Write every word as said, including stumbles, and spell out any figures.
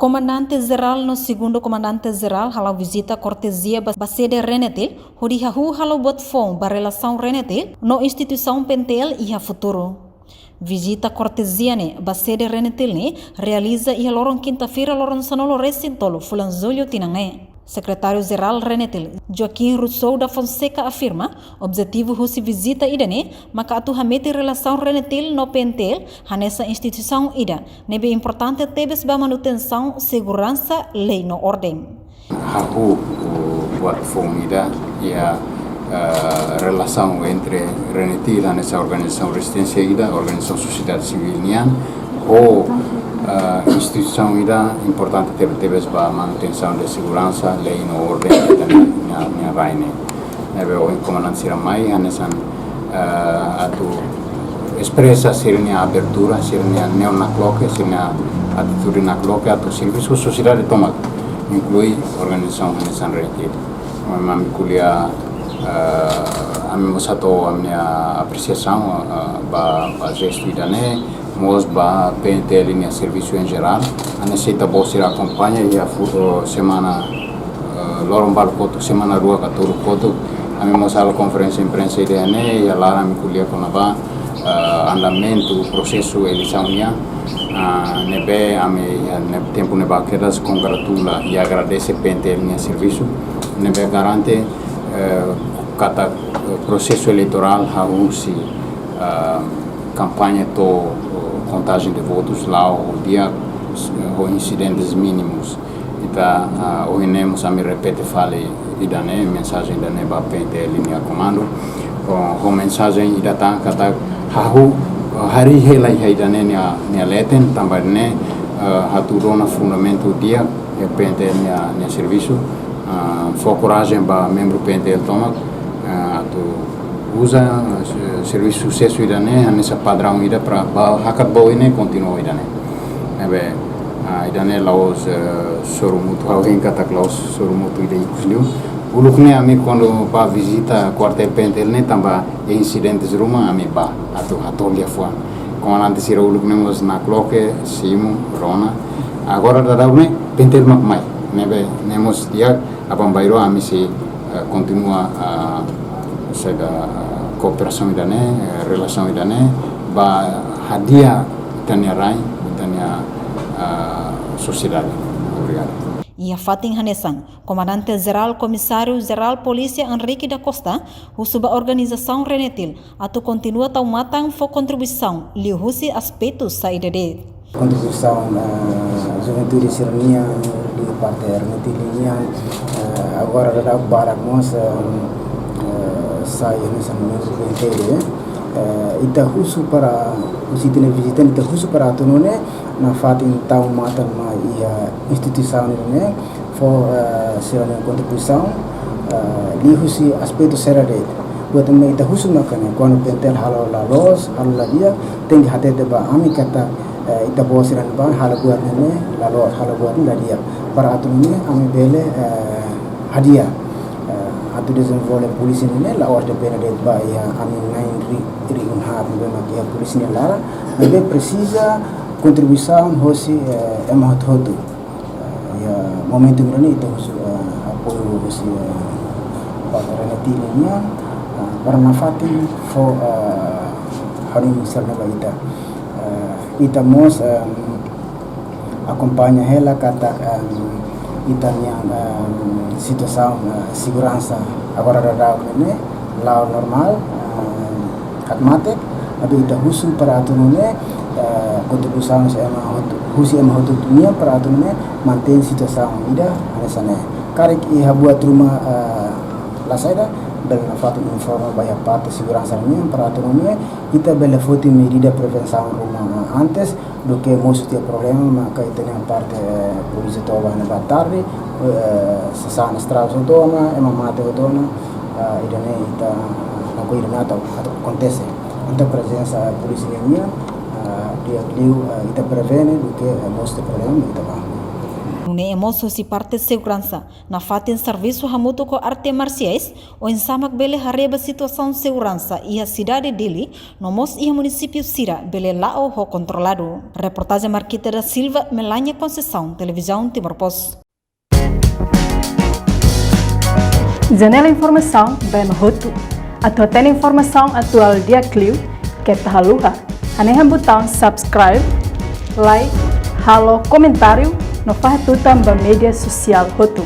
Komandante Jerál no Segundu Komandante Jerál hala'o vizita kortezia ba, ba sede RENETIL, hodi hahú halo buat foun ba relasaun RENETIL no instituisaun PNTL iha futuru. Vizita kortezia ne'e ba sede RENETIL ne'e realiza iha loron kinta-feira, loron sanulu-resin-tolu fulan Jullu tinan ne'e. Sekretáriu Jerál RENETIL, Joaquim Rousseau da Fonseca, afirma objetivu husi vizita ida-ne'e maka atu hametin relasaun RENETIL no PNTL hanesan instituisaun ida ne'ebé importante tebes ba manutensaun seguransa, lei no orden. Hahú, o, buat foun ida iha, eh, relasaun entre RENETIL hanesan organizasaun rezisténsia ida, organizasaun sosiedade sivíl nian, ho, eh, instituisaun ida importante tebe-, tebes ba manutensaun de seguransa, lei no orden ita-nia, nia, nia rai ne'e. Ne'ebé ohin komandante sira mai hanesan, eh, atu espresa sira-nia abertura, sira-nia neon nakloke, sira-nia atitude nakloke atu servisu sosiedade tomak, inklui organizasaun hanesan RENETIL. Ami ko'alia, eh, ami mós hato'o ami-nia apresiasaun, eh, ba, ba jestu ida-ne'e, mós ba PNTL nia servisu em geral. Ami sei ta bosira akompaña iha fu-, semana, eh, loron balu kotuk, semana rua ka tolu kotuk. Ami mós halo konferénsia imprensa ida-ne'e, iha laran ami ko'alia kona-ba, eh, andamentu prosesu eleisaun nian. Ah, ne'ebé ami, eh, ne-, tempu ne'ebá kedas kongratula i agradese PNTL nia servisu. Ne'ebé garante, eh, katak, eh, prosesu eleitorál hahú husi, ah, kampaña to'o, eh, kontajen de votus la'o di'ak, eh, ho insidentes mínimus. Ita, ah, ohin ne'e mós ami repete fali ida-ne'e, mensajen ida-ne'e ba PNTL nia komandu. Ho, ho mensajen ida tan katak hahú, ah, harii hela iha ida-ne'e nia, nia leten, tanba ne'e, ah, hatudu ona fundamentu di'ak iha PNTL nia, nia servisu. Ah, fó korajen ba membru PNTL tomak, ah, atu uza, eh, servisu susesu ida-ne'e hanesan padraun ida para ba hakat ba oin ne'e kontinua ida-ne'e. Ne'ebé, ah, ida-ne'e la'ós, eh, sorumutu, ha'u hein katak la'ós sorumutu ida ikus liu. Uluk ne'e ami kuandu bá vizita kuartél PNTL ne'e tanba insidentes ruma ami bá atu hato'o liafuan. Komandante sira uluk ne'e mós nakloke, simu, rona. Agora daudaun ne'e PNTL mak mai. Ne'ebé ne'e mós di'ak, aban-bainrua ami sei, eh, kontinua, ah, saida, ah, kooperasaun ida-ne'e, eh, relasaun ida-ne'e, ba hadi'a ita-nia rai, ita-nia, ah, sosiedade. Obrigadu. Iha fatin hanesan, Komandante Jerál Komisáriu Jerál Polísia Henrique da Costa husu ba organizasaun RENETIL atu kontinua tau matan fó kontribuisaun liuhusi aspetu saida de'it. Kontribuisaun, eh, juventude sira-nian, liu parte RENETIL nian, eh, agora daudaun barak mós, eh, eh, sai hanesan membru PNTL, eh, ita husu para, husi ita-nia vizita ita husu para atu nune'e nafatin tau matan mai iha instituisaun ne'e, fó, eh, sira-nia kontribuisaun, eh, liuhusi aspetu saida de'it. Buat ne'ebé ita husu maka ne'e, kuandu PNTL halo la loos, halo la di'ak, tenke hatete ba ami katak, eh, ita-boot sira-ne'ebá halo buat ne'e la loos, halo buat ne'e la di'ak. Para atu nune'e ami bele, eh, hadi'a, eh, atu dezenvolve polísia ne'e la'ós depende de'it ba iha ami na'in ri-, rihun haat ne'ebé mak iha polísia nia laran, maibé presiza kontribuisaun hosi, eh, ema hotu-hotu. Eh, iha momentu ida-ne'e ita husu, eh, apoiu husi, eh, parte RENETIL nian, eh, para nafatin fó, eh, hanesan ne'e ba ita. Eh, ita mós, eh, akompaña hela katak, em, ita-nia, em, situasaun, eh, seguransa agora daudaun ne'e la'o normál, em, hakmatek, maibé ita husu para atu nune'e, eh, kontribuisaun husi ema hotu, husi ema hotu-hotu nian para atu nune'e mantein situasaun ida hanesan ne'e. Karik iha buat ruma, eh, la saida, bele nafatin informa ba iha parte seguransa nian para atu nune'e ita bele foti medida prevensaun ruma antes, duké mosu tiha problema, maka ita-nia parte, eh, polísia to'o ba ne'ebá tarde, eh, sasán estragu hotu ona, ema mate hotu ona, eh, ida-ne'e ita, eh, lakohi ida-ne'e atu, atu akontese. Entaun prezensa polísia nian, eh, di'ak liu, eh, ita prevene duké, eh, mosu tiha problema ita bá. Nune'e mós husi parte seguransa, nafatin servisu hamutuk ho arte marsiais, oinsá mak bele haree ba situasaun seguransa iha sidade Dili, no mós iha munisípiu sira bele la'o ho kontroladu. Reportajen Marquita da Silva, Melania Conceição, Televizaun Timor Post. Janela informasaun ba ema hotu. Atu hatene informasaun atuál di'ak liu, keta haluha hanehan butaun subscribe, like, halo komentáriu, no fahe tutan ba média sosiál hotu.